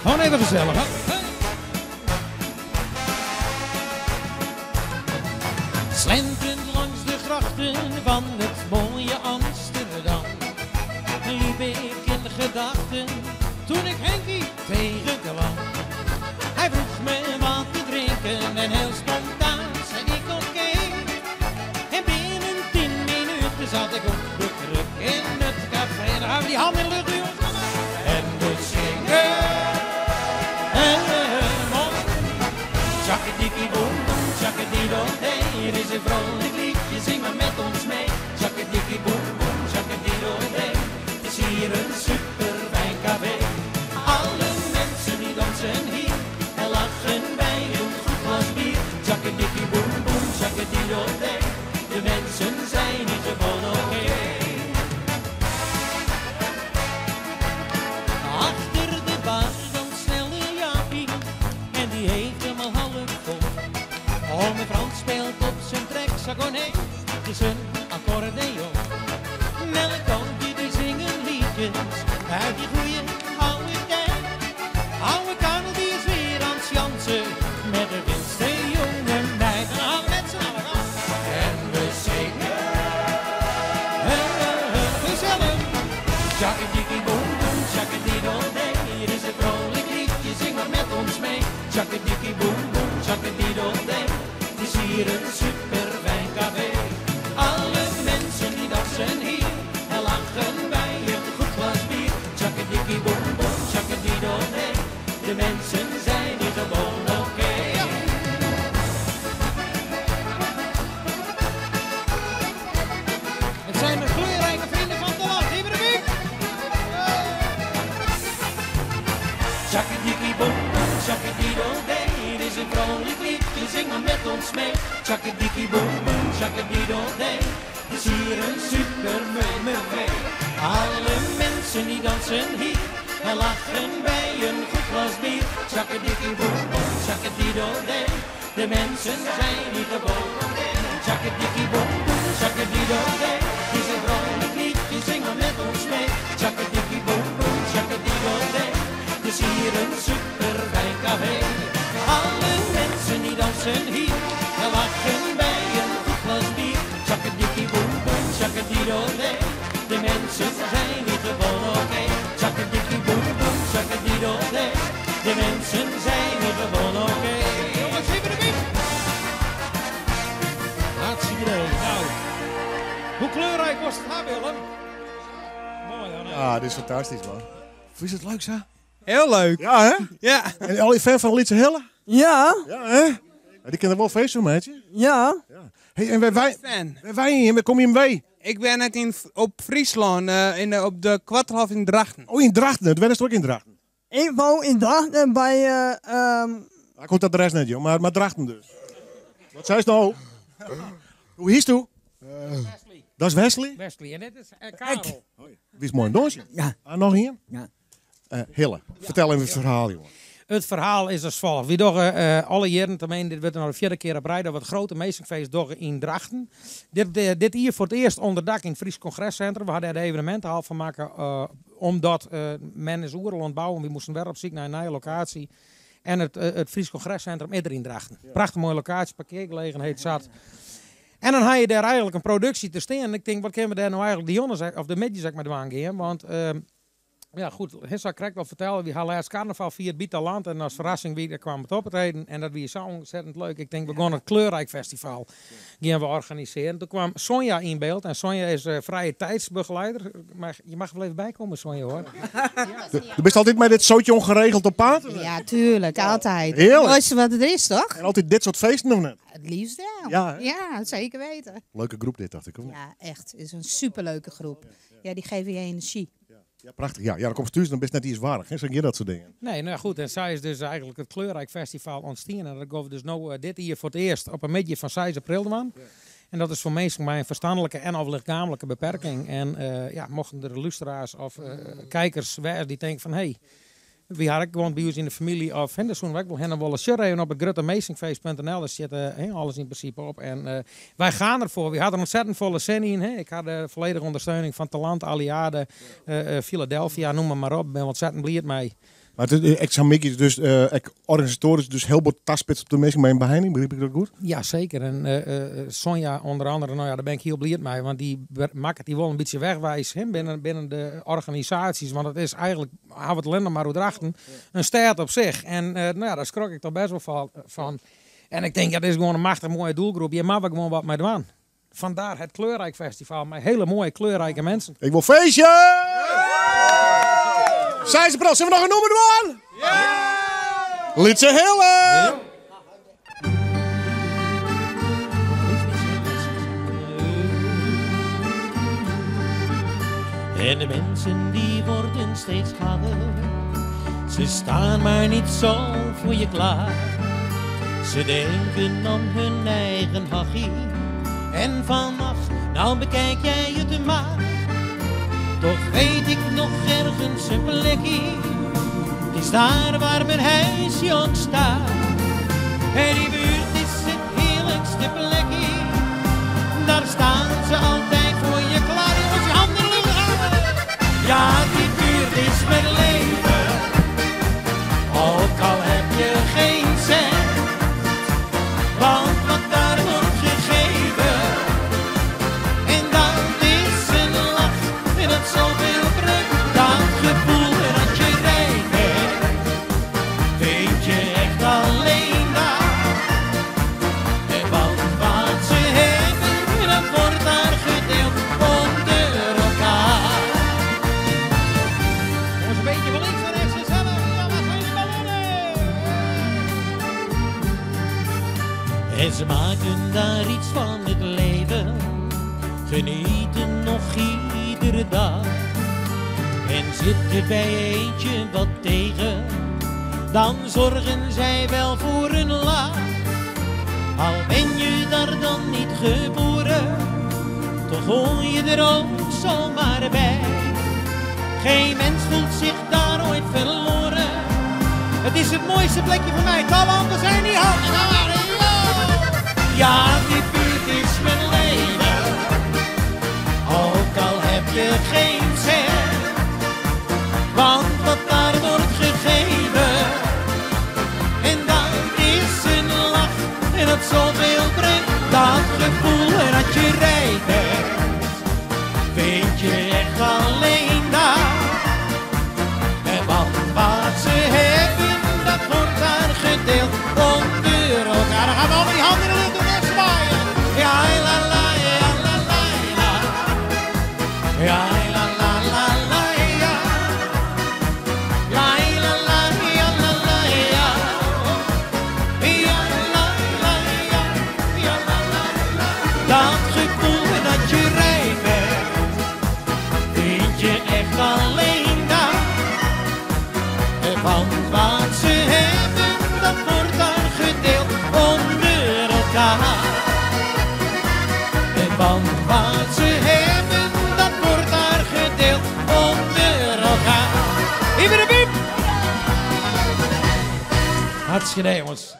Gewoon even gezellig, hè? Slenterend langs de grachten van het mooie Amsterdam liep ik in gedachten toen ik Henkie tegenkwam. Hij vroeg me wat te drinken en heel spontaan zei ik oké. En binnen 10 minuten zat ik op de kruk in het café. En dan gaan we die handen in de lucht doen, jongens. En we zingen mooi. Tjakkadikkie boem boem, tjakkadiddel-dee. Het is een vrolijk liedje, zing maar met ons mee. Tjakkadikkie boem boem, tjakkadiddel-dee. Het is hier een super fijn café. Alle mensen die dansen hier en lachen bij een goed glas bier. Tjakkadikkie boem boem, tjakkadiddel-dee. De mensen zijn hier gewoon oké. Achter de bar dan snelle Jaapie en die heeft hem al half vol. Ome Frans speelt op zijn trekzak, oh nee, het is een accordeon. Melkantje die zingen liedjes uit die goeie oude tijd. Oude Karel die is weer aan het sjansen met de wildste jonge meid. En dan gaan we met z'n allen aan. En we zingen gezellig. Tjakkadikkie boem boem, tjakkadiddel-dee. Hier is een vrolijk liedje, zing maar met ons mee. Tjakkadikkie boem boem, tjakkadiddel-dee. Het is hier een super fijn café. Alle mensen die dansen hier en lachen bij een goed glas bier. Tjakkadikkie boem boem, tjakkadiddel-dee. De mensen zijn hier gewoon oké. Het zijn mijn kleurrijke vrienden van Holland. Hier de biek. Tjakkadikkie boem boem, tjakkadiddel-dee. Het is een vrolijk liedje, zing maar met ons mee. Tjakkadikkie boem boem, tjakkadiddel-dee. Het is hier een super café. Alle mensen die dansen hier en lachen bij een goed glas bier. Tjakkadikkie boem boem, tjakkadiddel-dee. De mensen zijn hier gewoon oké. Tjakkadikkie boem boem, tjakkadiddel-dee. Het is een vrolijk liedje, zing maar met ons mee. Tjakkadikkie boem boem, tjakkadiddel-dee. Het is hier een super fijn café. Alle mensen die dansen hier en lachen bij een goed glas bier. Tjakkadikkie boem boem, tjakkadiddel-dee. De mensen zijn hier gewoon oké. Tjakkadikkie boem boem, tjakkadiddel-dee. De mensen zijn hier gewoon oké. Jongens, even de biek. Hartstikke idee. Nou, hoe kleurrijk was het, hè, Willem? Mooi, hoor. Ja, dit is fantastisch, man. Is het leuk, zo? Heel leuk. Ja, hè? Ja. En al die fan van Lytse Hille? Ja. Ja, hè? Ja, die kennen wel feesten, maatje. Ja. Ja. Hey, en wij, Fan. wij hier, waar kom je mee? Ik ben net op Friesland, op de Kwartelhof in Drachten. Oh, in Drachten. Het werd ook in Drachten. Ik woon in Drachten bij... Daar komt dat adres net, joh. Maar Drachten dus. Wat zei ze nou? Hoe is het? Wesley. Dat is Wesley? Wesley, en dit is Karel. Wie is mooi een donsje? Ja. Ah, nog hier? Ja. Hille, vertel even het verhaal, jongen. Het verhaal is als volgt. We doen alle jaren, tenminste, dit wordt nou de vierde keer op rij, dat we het grote meesterfeest doen in Drachten. Dit hier voor het eerst onder dak in het Fries Congrescentrum. We hadden er de evenementenhal van maken, omdat men is oerl ontbouwen. We moesten weer op zoek naar een nieuwe locatie. En het Fries Congrescentrum is er in Drachten. Prachtig mooie locatie, parkeergelegenheid zat. En dan had je daar eigenlijk een productie te staan. En ik denk, wat kunnen we daar nou eigenlijk de jongens, of de midjes, zeg maar, aan gaan? Want ja, goed, Hissa krijgt wel vertellen, wie had laatst carnaval viert Biedt Land en als verrassing wie, daar kwam het op het heden. En dat wie zo ontzettend leuk. Ik denk, we gaan het Kleurrijk Festival gaan we organiseren. Toen kwam Sonja in beeld en Sonja is vrije tijdsbegeleider. Maar je mag wel even bijkomen, Sonja, hoor. Du bent altijd met dit zootje ongeregeld op paard? Ja, tuurlijk, altijd. Heerlijk. Het mooiste wat er is, toch? En altijd dit soort feesten nog net? Het liefst wel. Ja, hè? Ja, zeker weten. Leuke groep dit, dacht ik. Hoor. Ja, echt. Het is een superleuke groep. Ja, die geven je energie. Ja, prachtig. Ja, ja, dan komt thuis dan ben je net iets waardig. Hè? Zeg je dat soort dingen. Nee, nou goed. En zij is dus eigenlijk het Kleurrijk Festival ontstaan. En dat gaan we dus nu dit hier voor het eerst op een midje van 6 april, man. Ja. En dat is voor mensen met een verstandelijke en of lichamelijke beperking. En ja, mochten er luisteraars of kijkers zijn die denken van, hé, hey, Wy ha ek gewoan by ús yn de famylje of hè, dêr soene we ek wol hinne wolle. Sjoch even op it grutte meezingfeest.nl, dêr stiet hè, alles yn prinsipe op. En wy gean derfoar. Wy ha der ontzettend folle sin yn. Hè. Ik ha de volledige ondersteuning fan Talant, Alliade, Philadelphia, noem mar op. Ik bin ontzettend bliid mei. Mar it is ek sa'n middei dus ek organisatoarysk dus hiel bot taspitst op de minsken mei in beheining, begryp ik dat goed? Ja, seker. En Sonja ûnder andere, no ja, dêr bin ik hiel bliid mei, want dy makket dy wol in bytsje wegwijs, hè, binnen de organisaasjes, want it is eigentlik, ha we it allinnich mar oer Drachten, in stêd op sich. En no ja, dêr skrok ik toch bêst wol fan. En ik tink, ja, dit is gewoan in machtich moaie doelgroep, hjir moatte we gewoan wat mei dwaan. Vandaar het Kleurrijk Festival mei hele moaie kleurrijke mensen. Ik wol feestje! Seis april, sille we noch in nûmer dwaan? Lytse Hille! En de mensen die worden steeds gladder. Ze staan maar niet zo voor je klaar. Ze denken om hun eigen hachie. En van ach, nou bekijk jij het maar. Toch weet ik nog ergens een plekje. Het is daar waar mijn huisje ook staat. En die buurt is het heerlijkste plekje. Daar staan ze altijd voor je klaar. Jongens, je handen in de lucht. Ja, die buurt is mijn leven. Ook al heb je geen cent. Want wat daar wordt gegeven. En dat is een lach en dat zoveel brengt. Dat gevoel dat je rijk bent, vind je echt alleen daar. En want wat ze hebben, dat wordt daar gedeeld onder elkaar. Jongens, een beetje van links naar rechts gezellig. Ja, waar zijn die ballonnen? En ze maken daar iets van het leven, genieten nog iedere dag. En zit er bij eentje wat tegen, dan zorgen zij wel voor een lach. Al ben je daar dan niet geboren, toch hoor je er ook zomaar bij. Geen mens voelt zich daar ooit verloren. Het is het mooiste plekje voor mij. Talland, we zijn die handen. Ja, die buurt is mijn leven. Ook al heb je geen cent. Want wat daar wordt gegeven. En dat is een lach. En dat zoveel brengt. Dat gevoel dat je rijk bent. Vind je echt alleen daar. En want wat ze hebben, dat wordt daar gedeeld onder elkaar. Dan gaan we allemaal die handen in de lucht doen en zwaaien. Ja, la, la, ja, la, la, la. Ja, la, la, la, la, ja. La, la, la, ja, la, la, ja. Ja, la, la, ja, ja, la, la, la. Dat gevoel dat je rijk bent, vind je echt alleen daar. Want wat ze hebben, dat wordt daar gedeeld onder elkaar. Want wat ze hebben, dat wordt daar gedeeld onder elkaar. Hier de piep! Hartstikke idee, jongens.